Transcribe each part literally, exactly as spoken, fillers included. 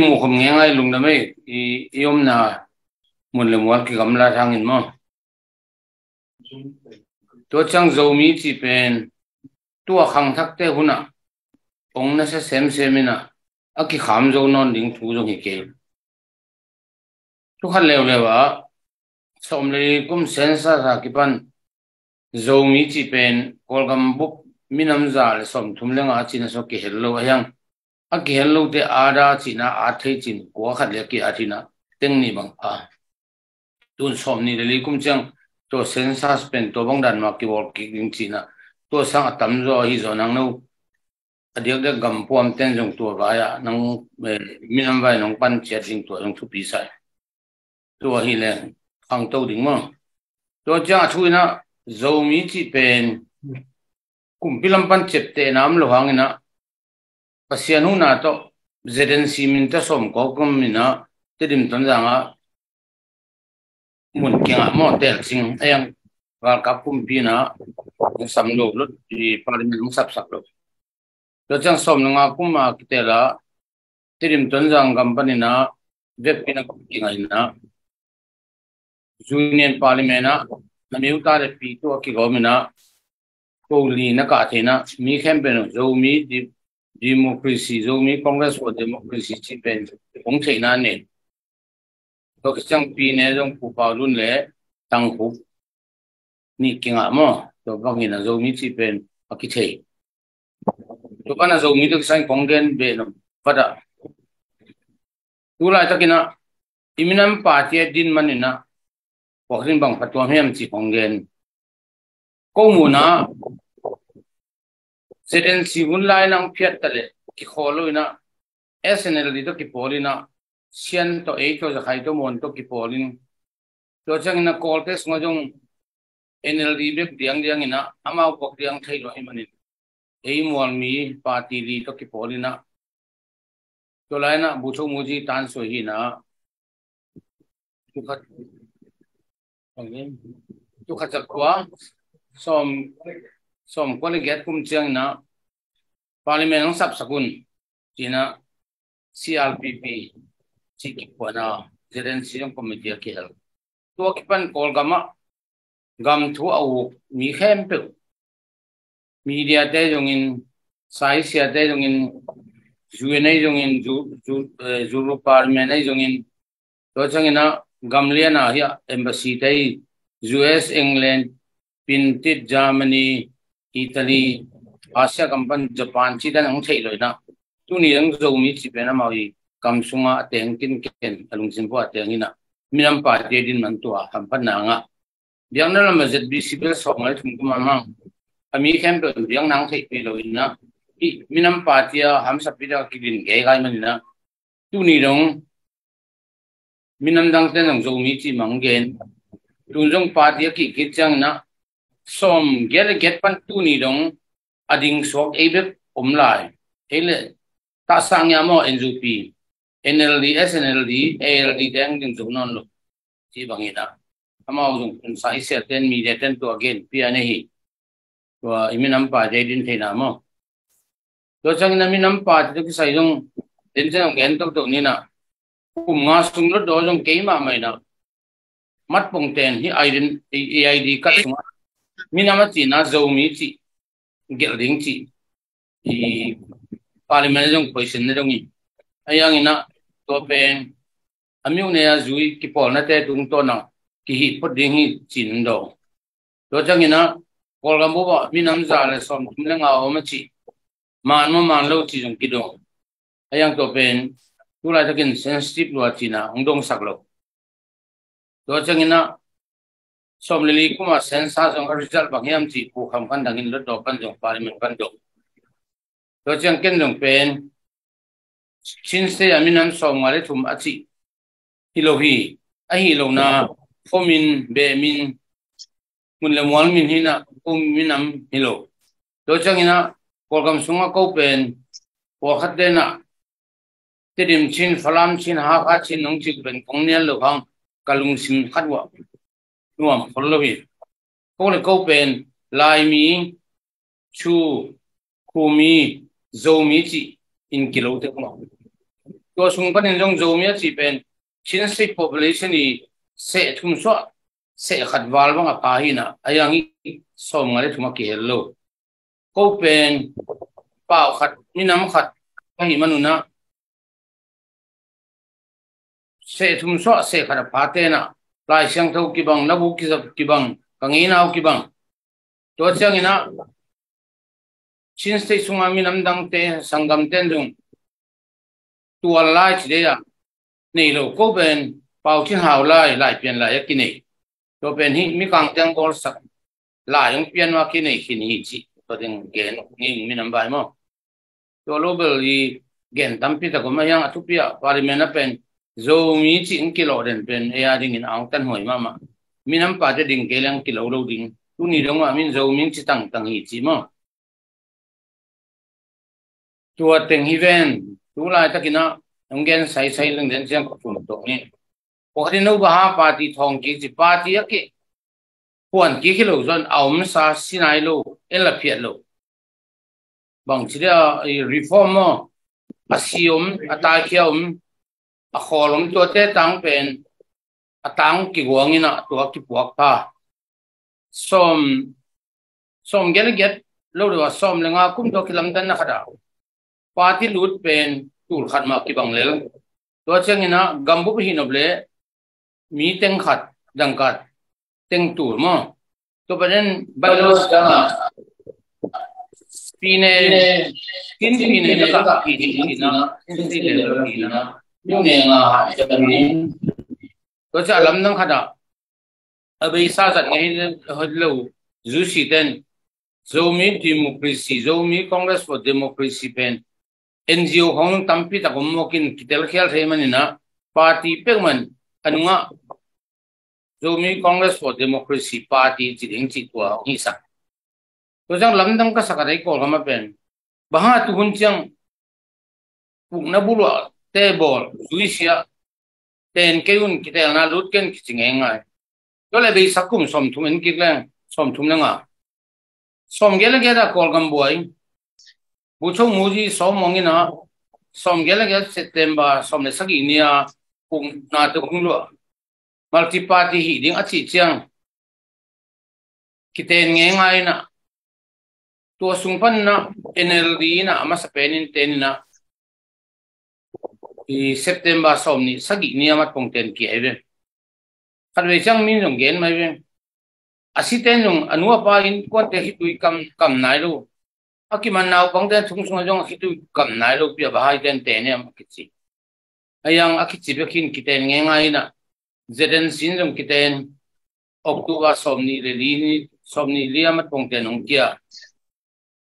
mukhom ngengai lungdam ei, i, i omna mun le mual kigamlat hangin maw. Tua ciang Zomi cih pen tua khangthakte hunah ong nasia semsem inah a kikham zo nawn ding thu zong hi kei. Thu khat leuleu ah sawm le li kum census a kipan Zomi cih pen Kawlgam bup minam za le sawmthum le nga a cihna sua kihel lo a hiang, a kihel lote ada cihna a thei cin kua khat le a ki-at hinah teng nih bang a tun sawm nih le li kum ciang tua census pen tua bang dan mah kibawl kik ding cihna, tua sang a tamzaw ahi zaw nang no a diakdiak gampuam ten zong tua vai-ah nang, eh, minam vai nong pan ciat ding tua zong thupi sai. Tua hi leng khangto ding maw. Tua ciang a thu inah Zomi cih pen kumpi lam pan ciaptehna om lo hanginah Pasian huhna tawh Z N C min ta sawm kawk kum inah Tedim Tonzang ah mun kingah maw telcing a hiang galkap kumpi inah sam lo lut i parliament hong sapsak lo. Tua ciang sawm le nga kum a kitel ah Tedim Tonzang gam paninah vekpi inah kingah inah Union Parliament ah a miuta le pi tua kigawm inah ko li na kah thei inah mi khempeuh Zomi di-, Democracy, Zomi Congress for Democracy cih pen hong theihna nen. Tua kiciang pi ne zong Pu Pau Lun le Tang Khup nih kingah maw. Tua bangin a Zomi cih pen a kithei. Tua pan a Zomi tua kisang kong gen beh nop vat ah tu laitakinah i minam party a din maninah puak ding bang phatuam hiam cih kong gen. Ko munah Z N C hun lai nang phiat ta leh kikhawl lo inah S N L D tawh kipawl inah Sian tawh ei tawh Zakhai tawh Mon tawh kipawl in tua ciangin a Kawlte sungah zong N L D bek diangdiang inah amau puak diang thei lo ahih manin ei mualmi party li tawh kipawl inah tua lai inah Butho Muji tan suai hi inah tukhat tukhat zak kua sawm sawm kua le giat kum ciang inah parliament hong sapsak un cinah C R P P cih kiphuahna Z N C zong committee a kihel. Tua kipan Kawlgam ah gam thu a uk mi khempeuh media te zongin, saisiate zongin, U N a zongin, zu-, zu-, eh, Zulu Parliament a zongin, tua ciangin a gamlian a hi a embassy te, U S, England, Pintit, Germany, Italy, Asia gam pan Japan cih dan hong theih lo inah tuni dang Zomi cih pen amau i kam sungah a teng kinken a lungsim pua a teng inah minam party a din man tua hamphatna ngah. Biakna lam a Z B C bel sawm ngal thum kum a mang a mi khempeuh in biakna hong theihpih lo inah hih minam party a hamsapih tak a kidin geigai man inah tuni dong minam dangte nong Zomi cih mang gen. Tun zong party a kihkit ciang inah sawm giat le giat pan tuni dong a ding suak ei bek om lai. Ei le tahsang ia maw N U P, N L D, S N L D, A L D te ang ding zo nawn lo. Ci bang inah amau zong kun sa i siaten media ten tua gen pia ne hi. Tua i minam party a din theihna maw. Tua ciangin a minam party tawh kisai zong den ciang zong gen toktok ninah kum nga sung lotdaw zong keimah mah inah matpong ten hi aidin i, i I D card sungah minam a cihna Zomi cih gelh ding cih i parliament a zong position na dong hi. A yanginah tua pen a miuh nei a zui kipawlnate tungtawn a kihih phot ding hi cin daw. Tua cianginah Kawlgam bup ah minam za le sawmthum le nga a om a cih man maw man lo cih zong kidong. A yang tua pen tulaitakin sensitive lua cihna hong dongsak lo. Tua cianginah sawm le li kuma sensa zong a result bang hiam cih pu kham khan dangin lotdaw pan zong parliament pan dong. Tua ciang ken zong pen Chin State a minam sawm nga le thum a cih hi lo hi. Ahi lona khuamin behmin mun le mual min hinah kum minam hi lo. Tua cianginah Kawlgam sungah ko pen pawlkhat denah Tedim Chin, Falam Chin, Hakha Chin nong cih pen kong nial lo hang ka lungsim khat uah nuam khol lo hi. Ko le ko pen Laimi, Chu, Khumi, Zomi cih in kilo te kuma. Tua sung panin zong Zomi a cih pen Chin State population i seh thum suah seh khat val bang a pha hi na, a yang i sawmnga le thum a kihel lo. Ko pen pau khat, minam khat ka hih manun ah seh thum suah seh khat a pha tenah Lai Siangtho kibang, na bu kizap kibang, ka ngeinau kibang. Tua ciangin ah Chin State sunga minam dangte, sanggamten zong tual lai ci dei a nei lo, ko pen Pau Cin Hau lai, Lai Pian lai a kinei. Tua pen hih Mikang teng bawlsak lai hong pian ua kinei khin hi ci. Tua ding gen ngei minam vai maw. Tua lo bel i gen tampi tak om a hiang a thupi ah Parliament a pen Zomi ci hong kilawh den pen ei a dingin a hong tanhuai mahmah. Minam pate ding kei leng kilo lo ding. Tuni dong ah min Zomi ci tangtang hi ci maw. Tua teng hi ven, tu laitakin ah hong gen saisai leng den ciang ka phun tawh ni. Pakhat in no baha party thawng kik ci, party a kih puan kik hi lo zon a omsa si nai lo, en la phiat lo. Bang ci dia i reform maw, a si om, a taikhia om, a khawl om, tuate tang pen a tang kiguangin ah tua kipuak pha. Sawm, sawm giat le giat lo deuh a sawm le nga kum tua kilamdanna khat ah party lut pen tul khat mah kibang lel. Tua ciangin ah gambup hi nop le mi teng khat, dangka teng tul maw. Tua panin bylaws dang ah pine, kin pine le ka pi ding tina, kin si le ka tina, yung ne nga ha ita ni. Tua cia lamdang khat ah a beisa zat ngei hi lo, Zomi ten, Zomi Democracy, Zomi Congress for Democracy pen N G O khong tampi tak om mawkin kitelkhial thei manin ah party pek man a nungah Zomi Congress for Democracy Party ci ding ci tua hong hisak. Tua ciang lamdang ka sak a dei Kawlgam a pen bang hang a tuhun ciang pukna buluah te bawl zui sia ten kei un, kitelna lut ken kici ngeingai. Tua le beisa kum sawmthum en kik leng sawmthum le nga, sawm giat le giat a Kawlgam buai, Bogyoke Moody sawm mawng in ah sawm giat le giat September sawm le sagih ni a pukna te hong luah, multi party hih ding a cih ciang kiten ngeingai in ah, tua sung pan in ah N L D in ah a masa pen in ten in ah i September sawm nih sagih ni a mat pong ten kia hi ve. Khat vei ciang min zong gen mai ve. A si ten zong a nu a pa in kuante khitui kam, kam nai lo. A kiman naupang ten thung sungah zong a khitui kam nai lo, pia bahai ten te ne a kici. A yang a kici bek hin kiten ngeingai in ah Z N C in zong kiten October sawm nih le li ni, sawm nih li a mat pong ten hong kia.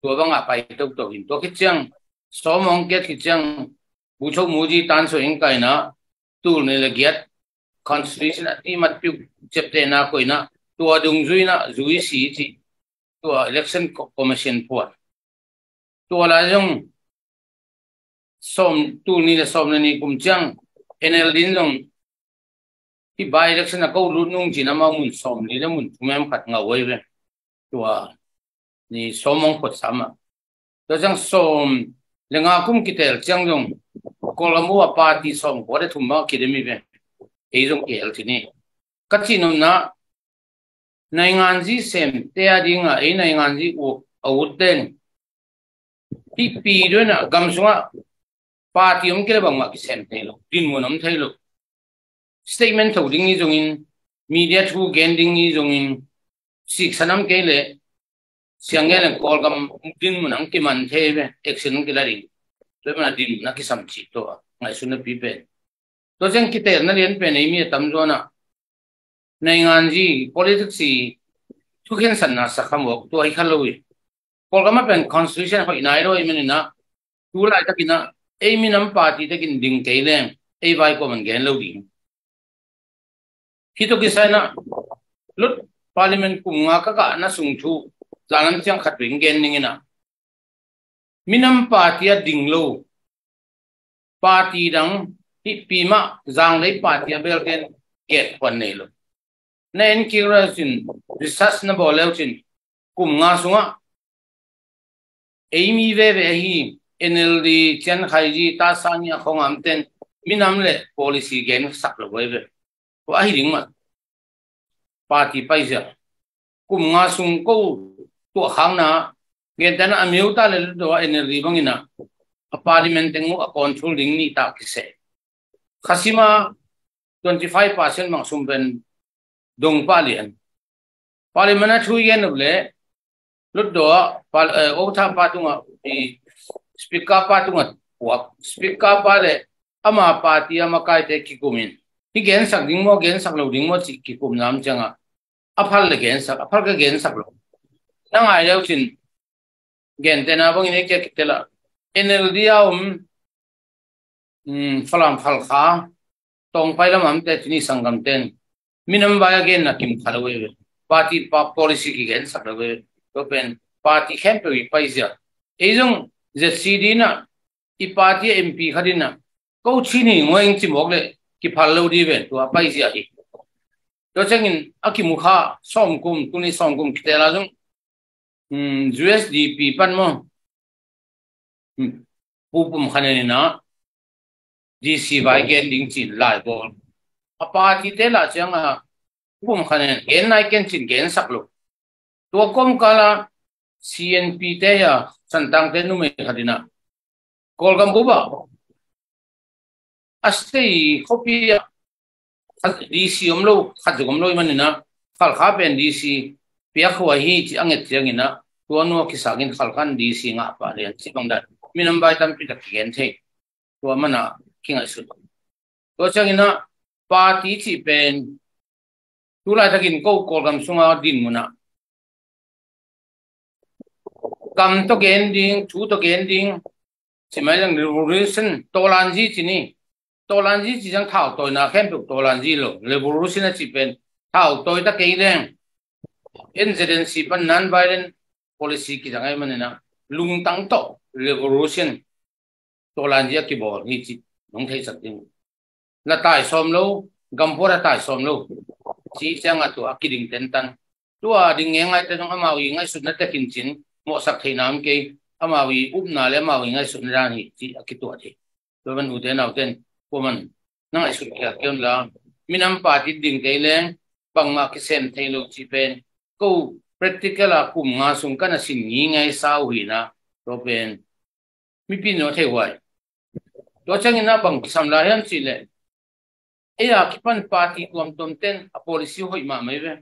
Tua bangah pai toto hin tua khit ciang sawm hong kiat khit ciang Bogyoke Moody tan so in kaina tul nih le giat constitution a ti mat piu ciaptehna koina tua dungzui in ah zui si ci tua election co-, commission phuan. Tua lai zong sawm, tul nih le sawm le nih kum ciang N L D in zong hih by election a ko lut nung cin amau mun sawm nih le mun thum em khat ngau oi ve. Tua ni sawm hong phot sam ah. Tua ciang sawm le nga kum kitel ciang zong Kawlgam uh a party sawm kua le thum bang a kidem hi ve. Ei zong kihel ci ni. Ka cih nopna nainganzi semte a dingah ei nainganzi uh a ut den hih pi duenah gam sungah party om kei le bangmah kisem thei lo, dinmun om thei lo. Statement tho ding hi zongin, media thu gen ding hi zongin, siksan om kei le siang gen le Kawlgam dinmun ang kiman thei ve, action ang kila ding. Tua mana dinmun a kisam cih tua ngaihsun na pi pen. Tua ciang kitelna lian pen ei mi a tamzaw in ah nainganzi politics i thukhensatna sak kha mawk tua hi kha lo hi. Kawlgam a pen constitution hoih nai lo hi manin ah tu laitakin ah ei minam party takin ding kei leng ei vai kua man gen lo ding. Hih tawh kisai in ah lut parliament kum nga ka kahna sung thu zanlam ciang khat vei gen dingin ah minam party a ding lo party dang hih pi mah zanglei party a bel gen gen khuan nei lo. Na en kik leu cin, research na bawl leu cin, kum nga sungah ei mi veve ahi N L D cian khaiji ta sani a khongam ten minam le policy gensak lo veve. Tua ahi ding mah. Party paizia kum nga sung ko tuahkhakna, gentehna a miuta le lutdaw a N L D bangin ah a parliament teng uh a control ding nih tak kiseh. Khasima twenty five percent bang sum pen dong pah lian. Parliament a thu i gen up le lutdaw a, par- eh, otha pa tungah, i speaker pa tungah puak, speaker pa le ama party a makaite kikumin, hi gensak ding maw, gensak lo ding maw cih kikum nam ciangah a phal le gensak, a phal ka gensak lo. Na ngai leu cin gentehna bangin ei kia kitela N L D a om, um, Falam Khalkha, Tawngpai lam amte tuni sanggamten minam vai a genna kim kha lo veve. Party pa policy kigensak lo veve. Tua pen party khempeuh i paizia. Ei zong Z C D na i party a M P khat in ah ko Chin hi ngoi ing cimawk le kiphal lo di ven tua paizia hi. Tua ciangin a kimu kha sawmkum, tuni sawmkum kitela zong, um, U S D P pan maw, um, Pu Pum Khan En in ah D C vai gen ding cin lai bawl. A party te lah ciangah Pu Pum Khan En gen nai ken cin gensak lo. Tua kawmkala C N P te a Santang te numei khat in ah Kawlgam bup ah a state khuapi ah khat D C om lo, khat zong om lo i manin ah Khalkha pen D C piak huai hi ci a nget ciangin ah tua nua kisangin Khalkha in D C ngah pah lian ci bang dan minam vai tampi tak kigen thei. Tua mana kingaihsut. Tua ciangin ah party cih pen tu laitakin ko Kawlgam sunga dinmun ah kam tawh gen ding, thu tawh gen ding, ci mai leng revolution, tawlanzi ci ni. Tawlanzi ci ciang thautawina khempeuh tawlanzi lo. Revolution a cih pen thautawi ta kei leng N Z N C pan non-violent policy kizang ai manin ah lungtang tawh revolution tawlanzi a kibawl hi ci nong theisak ding. La tai sawm lo, gampuat a tai sawm lo. Ci ciangah tua a kiding tentan. Tua ding ngengaite zong amau i ngaihsutna tekin cin mawhsak theihna om kei, amau i upna le amau i ngaihsutna dan hi ci a kituat hi. Tua ban ute nauten kuaman na ngaihsut khial kei un la. Minam party ding kei leng bangmah kisem thei lo ci pen ko practical a kum nga sung kana sin ngi ngai sau hina. Tua pen mipi no thei huai. Tua ciangin a bang kisam lai hiam cih leh ei a kipan party tuamtuam ten a policy hoih mahmah i ve.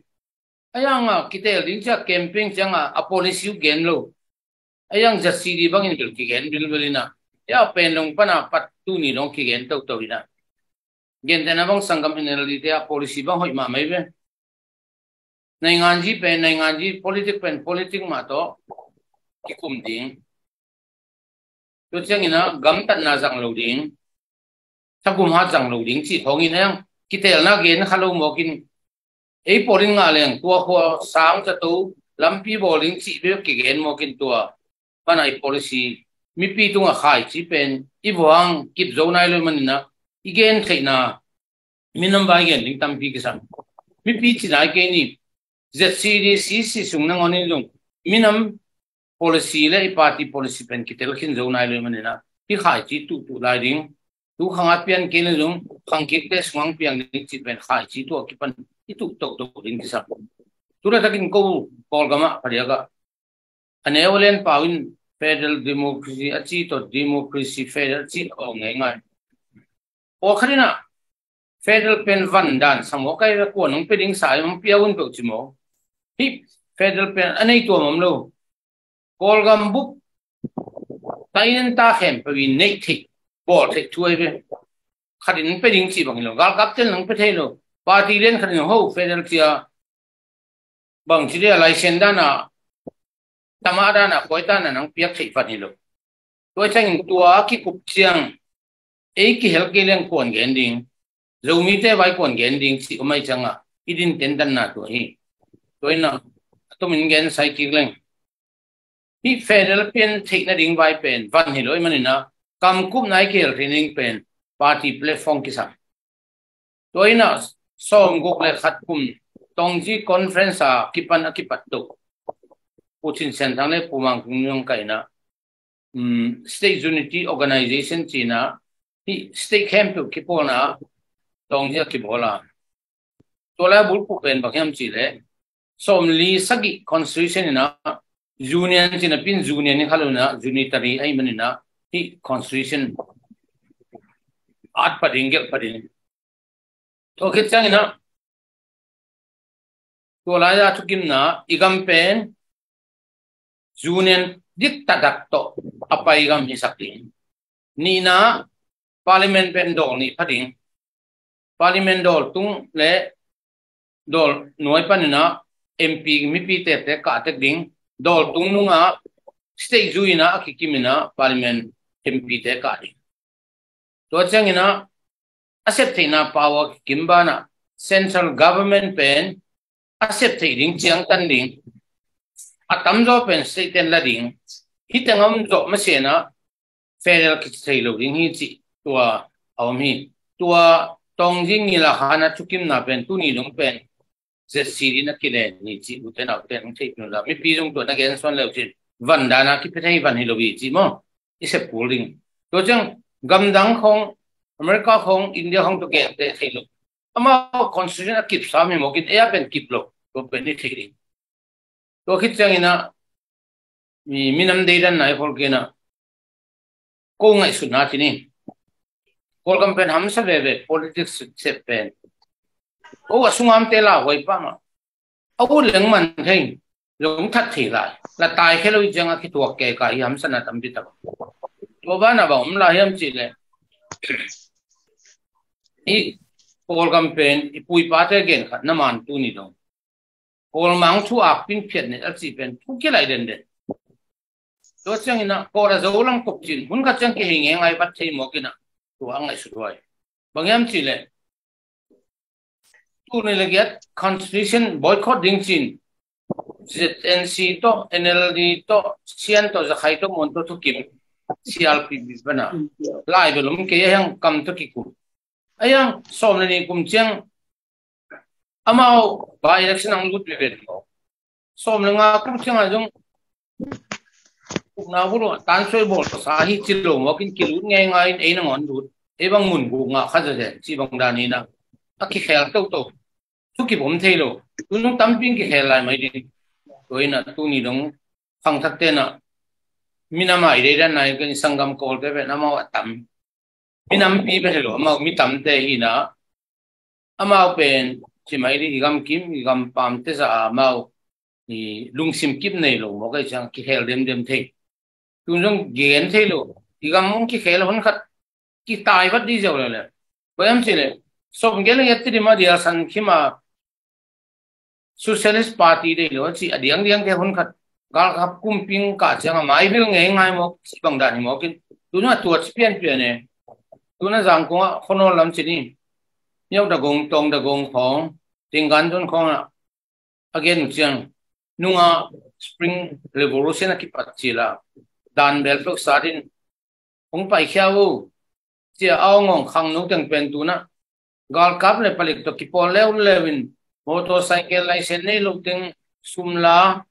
Ei ang a kitel ding cia campaign ciang a a policy uh gen lo. Ei ang Z C D bangin bil kigen bilbil ina. Ei a pen long pana pat tuni long kigen toto ina. Gentena bang sanggam N L D te a policy bang hoih mahmah i ve. Nainganzi pen nainganzi, politik pen politik mah tawh kikum ding. Tua ciangin a gamtatna zang lo ding, thagum hat zang lo ding cih thawngin a yang kitelna gen kha lo mawkin ei pawlin ngah leng tua khua sang zato lampi bawl ding cih bek kigen mawkin tua pana i policy mipi tungah khaici pen i vuang kip zo nai lo i manina i gen theihna minam vai gen ding tampi kisam. Mipi ci nai kei ni, Z C D C C sung nangawn in zong minam policy le i party policy pen kitel khin zo nai lo i manina i khaici tuhtuh lai ding. Tu khanga pian kei le zong khangkikte sungang piang ding cih pen khaici tuah kipan i tuh tohtoh ding kisam. Tulatakin ko Kawlgamah phadiakah a neu a lian pau in federal democracy a ci tawh democracy federal a ci a awng ngeingai. Aw khatinah federal pen van dan sam aw kai ve, kuan hong pia ding sa hong pia un peuh ci maw? Hih federal pen a nei tuam om lo. Kawlgam bup tainenta khempeuh in neih theih bawl theih thu ai ve. Khatin hong pia ding cih bang hi lo, galkapten hong pia thei lo. Party lian khatin ho federal cia bangci dia laisen dana, tama dana, koi dana nang piak theih pan hi lo. Tua ciangin tua a kikup ciang ei kihel kei leng kuan gen ding, Zomite vai kuan gen ding cih om ai cianga i din tentanna tua hi. Tua ina a tomin gen sai kik leng hih federal pen theih nading vai pen van hi lo i manina kamkupna i kihel theih nading pen party platform kisam. Tua ina sawmguk le khat kum Tongji conference a kipan a kipat tuk Pu Cin Sian Thang le Pu Mang Kung Niang kaina, um, State Unity Organization cina hih state khempeuh kipawlna ah tawngzia kibawl a. Tua lai a bulphuh pen bang hiam cih leh sawmli sagih constitution in ah union cih napi in union hi kha lo in ah unitary ahih manin ah hih constitution at pah ding, gelh pah ding. Tua khit ciangin ah tua lai a thukimna i gam pen union dik taktak tawh a pai gam hisak ding. Nihna, parliament pen dawl nih pha ding. Parliament dawl tung le dawl nuai panin ah M P mipi tektek kah tek ding. Dawl tung nungah state zui in ah a kikim in ah parliament M P te kah ding. Tua ciangin ah a sep theihna power kikim banah central government pen a sep theih ding ciangtan ding. A tamzaw pen state ten la ding. Hih teng a om zawh masiah in ah federal kici thei lo ding hi cih tua a om hi. Tua tawngzing ngila hana thukimna pen tuni dong pen Z C D na kilen ni cih ute naute hong theih pin uh la. Mipi zong tua na gen suan leu cin van dana kipia thei van hi lo hi cih maw? I sep kul ding. Tua ciang gamdang khong, America khong, India khong tua gen te thei lo. Amau constitution a kipsa mi mawkin ei a pen kip lo. Tua pen i thei ding. Tua khit ciangin ah mi, minam deidan nai khol kei in ah ko ngaihsutna ci ni. Kawlgam pen hamsa veve politics sep pen. Ko a sungamte lauhuai pah mah. A ut leng man thei, zong that thei lai. La tai khe lo i ciang a kituak kei ka hi hamsatna tampi tak. Tua banah bang om lai hiam cih leh i Kawlgam pen i pu i pate gen khat na man tuni dong. Kawlmang thu akpin phiat ne a cih pen thu kilaih denden. Tua ciangin ah Kawl a Zo lam kop cin hun khat ciang kihei ngeingai vat thei mawk in ah tua a ngaihsut huai. Bang hiam cih leh tul nih le giat constitution boycott ding cin Z N C tawh, N L D tawh, Sian tawh, Zakhai tawh, Mon tawh thukim, C R P P pana lai bel om kei a hiang kam tawh kikum. A hiang sawm le nih kum ciang amau by election ang lut veve lo. Sawm le nga kum ciangah zong ukna buluh tansuai bawlsa hi ci lo mawkin kilut ngeingai in ei nangawn lut. Ei bang mun guk ngah kha zazen ci bang dan hi in ah a kikhel toto. Thu kipom thei lo. Tunung tampi in kikhel lai mai ding. Tua in ah tuni dong khangthakte in ah minam a i deidan nai kan i sanggam Kawlte pen amau a tam. Minampi pen hi lo, amau mi tamte hi in ah amau pen ci mai ding i gamkim i gampamte zah a amau i lungsim kip nei lo mawk a i ciang kikhel demdem thei. Tun zong gen thei lo. I gam hong kikhel hun khat kitai vat dih ziau lele. Bang hiam cih leh sawm gel ngiat Tedim a Dial San Khim a Socialist Party dei lo a cih a diangdiangte hun khat galkap kumping kah ciang a maivil ngeingai mawk cih bang dan hi mawkin. Tun a tua ci pianpian e. Tun a Zangkong ah Khonol lam ci ni. Miauk Dagong, Tawng Dagong khawng, Tinggan Zon khawng ah a gen uh ciang nunga Spring Revolution a kipat cil a dan bel peuh sat in hong paikhia uh cia a hong hong khangno teng pen tun ah galkap le palik tawh kipawl leuleu in motorcycle license nei lo teng sum la,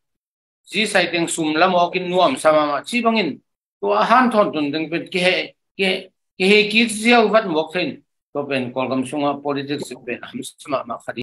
zisai teng sum la mawkin nuamsa mahmah ci bangin tua a hanthawn tun teng pen kihe, kihe, kihe kik ziau vat mawk thei in tua pen Kawlgam sungah politics pen hamsa mahmah khat